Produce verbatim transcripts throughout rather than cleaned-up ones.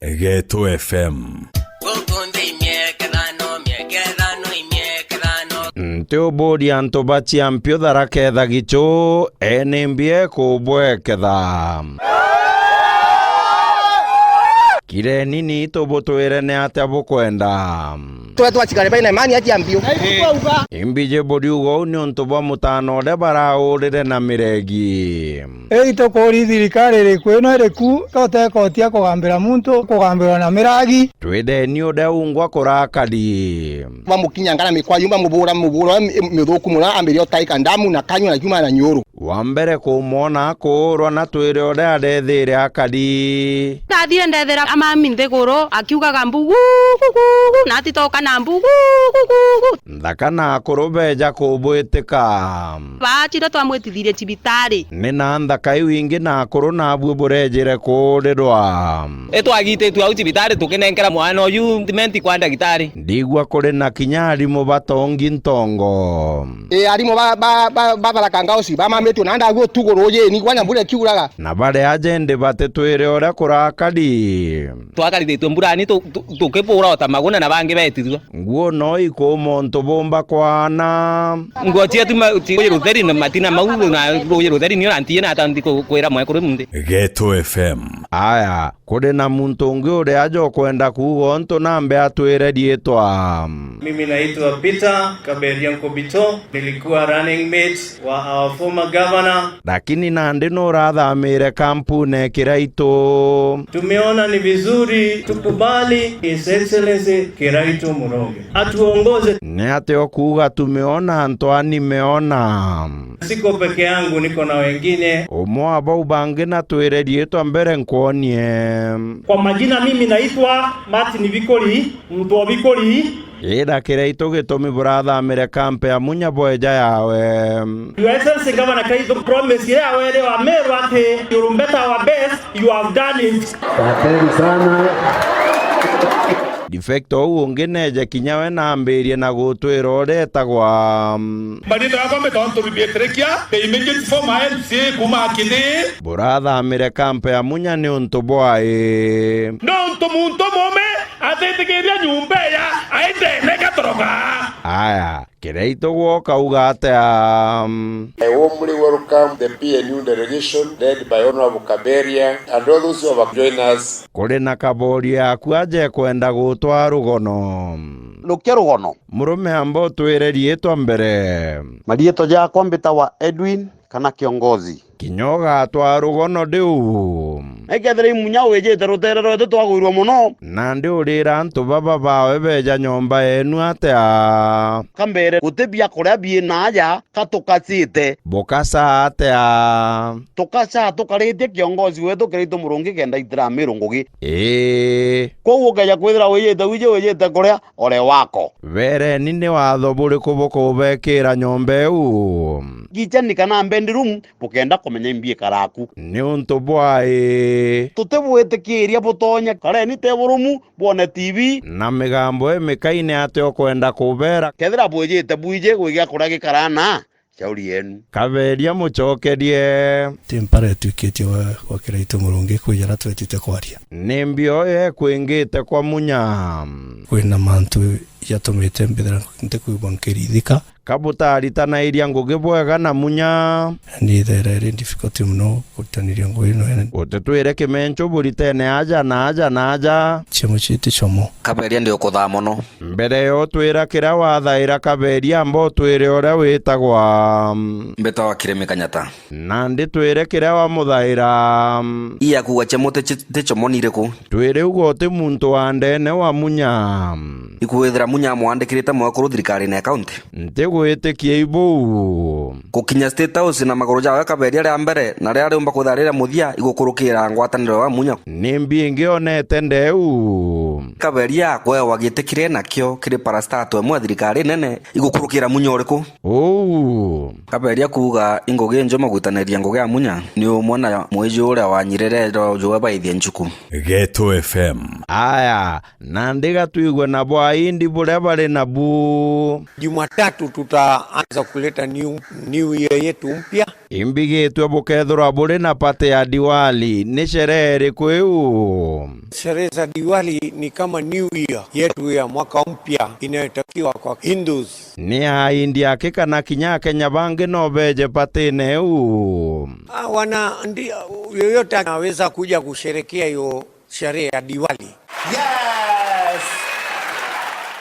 Geto F M. Nti uburia antu ba Chiampio Tharaka Ethagichu, ee ni mbie kubweketha. Kireni ni tubutwire ni atia bukwenda. Twe twacikare baina imani atia mbio. Imbiji buriuga uu niuntu bwa mutano uria baraurire na miregi. Ii tukuri thirikari iriku ino iriku, totekotia kugambira muntu, kugambirwa na miragi. Twideni uria ungwa kurakari. Bamukinyanga na mikwayu, bamubura mubura mi-, mithuku muno, ambiria utaika ndamu na kanyua na kiuma na nyuru. Wa mbere kumwona akuurwa na twire uria arethiire akari. Ndathire ndethera amami nthiguru, akiugaga mbugu, gugugu, na atitoka na mbugu, gugugu. Nthaka na akuru beeja kubwitika. Baachire twamwitithirie cibitari. Ni na nthaka iu ingi na akuru nabui burejire kuurirwa. Itwagititue au cibitari tukinenkera mwana uyu ntimenti kwa ndagitari. Ndigua kuri na kinya arimu batongi ntongo. Ii, arimu ba, ba, ba, ba Tharaka Ngausi bamamitue na ndagu utugu rujini, kwanja mbura ikiuraga. Na bari ajendi batitwire uria kurakari. Twakarititue mburani tu-, tu-, tukibura o ta maguna na bangi betithua. Nguo no ikuuma untu bumba kwaana. Nguo cietu ma-, ci-, ruji rutheri na matina mau na ruji rutheri nio rantie na atanthi ku-, kwira mwekuru munthi. Geto F M. Aya, kuri na muntu ungi uri aja ukwenda kuuga untu nambe atwire riitwa. Mimi naitwa Peter Kaberia Nkobito, nilikuwa running mate wa our former governor. Lakini nandi nurathamire kampuni Kiraitu. Tumeona ni vizuri tukubali His Excellency Kiraitu Murungi atuongoze. Ni atia ukuuga tumeona antu ani meona? Siko peke yangu, niko na wengine. Umwe wa bau bangi na twire riitwa mbere nkwonie. Kwa majina, mimi naitwa Martin Bikuri, mtu wa Bikuri. Ira Kiraitu gitumi burathamire kampe ya Munya bweja yawe. Your Excellency Governor Kiraitu, promise iria yawe iri wa Meru ati you'll better our best, you have done it. Asanteni sana. Defector uu ungi neeje kinya we naambirie na gutwira uria etagwa. Mariitwa yakwa mbitontu bibitirikia, the immediate former M C A kuuma Kithii. Burathamire kampe ya Munya niuntu bwai. Niuntu muntu mume atitikiria nyumba ya aindene gatoroka. Aya, Kiraitu gwoka uga atia? I warmly welcome the P N U delegation led by Honorable Kaberia and all those who have joined us. Kuri na Kaboria yaku aje kwenda gutwaa rugono. Rukia rugono. Murume amba utwire riitwa mbere. Mariitwa jakwa mbitawa Edwin kana Kiongozi. Kinya ugatwaa rugono ndiu. Ekethira i Munya wijite rutere rwetu twagwirua mono. Nandi urira antu baba bawe beeja nyomba yeenu atia? Ka mbere guti biakuria bii naaja, ka tukacite. Bukaca atia? Tukaca tukaritie kiongozi wetu Kiraitu Murungi kenda aitira Amiru ngugi. Ii. Kwou ukeja kwithira wijite wiji wijite kuria, ole wako. Bereni ni watho buriku bukubekira nyomba iu? Kitchen kana bedroom, bukenda kumenya imbi ikaraku. Niuntu bwai? Tutibwitikiria butonya. Kareni teburumu, bwone T V. Na migambo imikai ni atia ukwenda kubera? Kethira bwijite bwiji gwi gia kuria gikaraana, shauri yenu. Kaberia mucokerie. Ti mpara itwikitie gwa, gwa Kiraitu Murungi kwija aria twetite kwaria. Ni mbio ekwingite kwa Munya. Kwina mantu jatumite mbithira ntikwigua nkirithika. Ka butaritanairia ngugi bwega na Munya? Ni ithere iri difficult mono kuritaniria ngugi ino. Utitwire kimencho buritene aja na aja na aja. Ciemo cii ti como. Kaberia ndi ukuthaa mono. Mbere yo twira kiria wathaira Kaberia, amba utwire uria witagwa. Mbitawa Kirimi Kanyata. Nandi twire kiria wamuthaira. Ii akuuga ciemo ti ci-, ti como ni iriku? Twire uga uti muntu wa ndene wa Munya. Ikwithira Munya amwandikirite mwekuru thirikarine ya kaunti? Ntigwitikia ibuu. Gukinya State House na maguru jawe Kaberia ria mbere, na riria riumba kwithira riria muthia, igukurukira ngwataniro ya Munya. Ni mbi ingi onete ndeu? Kaberia kwewa giti kiria enakio kiri parastato imwe ya thirikari nene, igukurukira Munya uriku? Uu. Kaberia kuuga i ngugi njuma gwitaniria ngugi ya Munya ni umwe na mwiji uria wanyirire rojuwe baithia nchuku. Geto F M. Aya, nandi gatwigwe nabo aindi buria bari nabu. Jumatatu tutaanza kuleta new, new year yetu mpya. Imbigitwe bukethirwa buri na party ya Diwali, ni sherehe iriku iu? Sherehe za Diwali ni kama new year yetu ya mwaka mpya inayotakiwa kwa Hindus. Ni Aindi aki kana kinya Akenya bangi no beje party-ine iu? Ah, wana, ndi-, yoyote anaweza kuja kusherekea hiyo sherehe ya Diwali. Yes!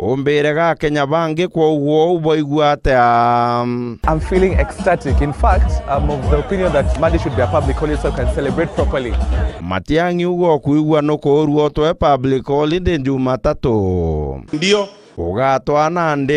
Umbire ga Akenya bangi kwa uguo ubaigua atia? I'm feeling ecstatic. In fact, I'm of the opinion that Monday should be a public holiday so we can celebrate properly. Matiang'i uguo kwigua nukuurua utwe public holiday Jumatatu. Ndio. Ugatwa nandi?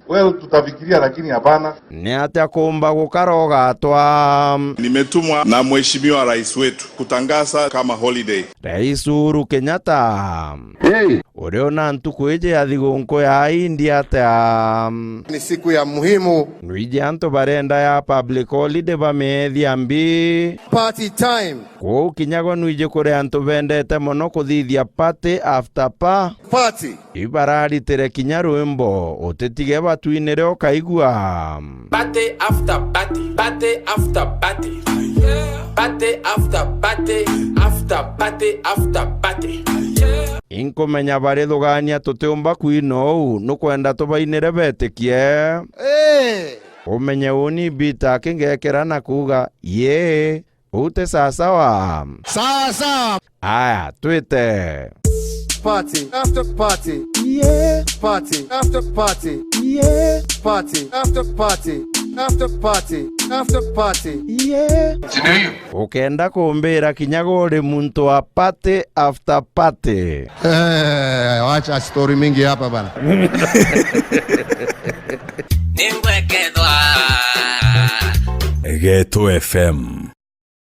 Well, tutafikiria, lakini hapana. Ni atia kumba gukara ugatwa? Nimetumwa na Mheshimiwa Rais wetu kutangaza kama holiday. Rais Uhuru Kenyatta. Hey! Uriona ntuku iji ya thigunku ya Aindi atia? Ni siku ya muhimu. Nwiji antu barenda ya public holiday bameethia mbi. Party time. Kwou kinya gwe nwiji kuri antu bendete mono kuthithia party after pa- Party. Ibararitire kinya rwimbo, utitige batwinire ukaigua. Party after party, party after party. Party after party, after party after party. Inkumenya barithugania tutiumba kwina uu, nukwenda tubainire betikie. Hey! Umenye uni bita akingekera na kuuga, yee. Uu ti sasawa? Sawa sawa. Aya, twite. Party after party. Yeah. Party after party. Yeah. Party after party. After party. After party. Yeah. Si ndio hiyo? Ukenda kumbira kinya gwe uri muntu wa party after party. Eh, wacha story mingi hapa bana. Ningwekethwa. Geto F M.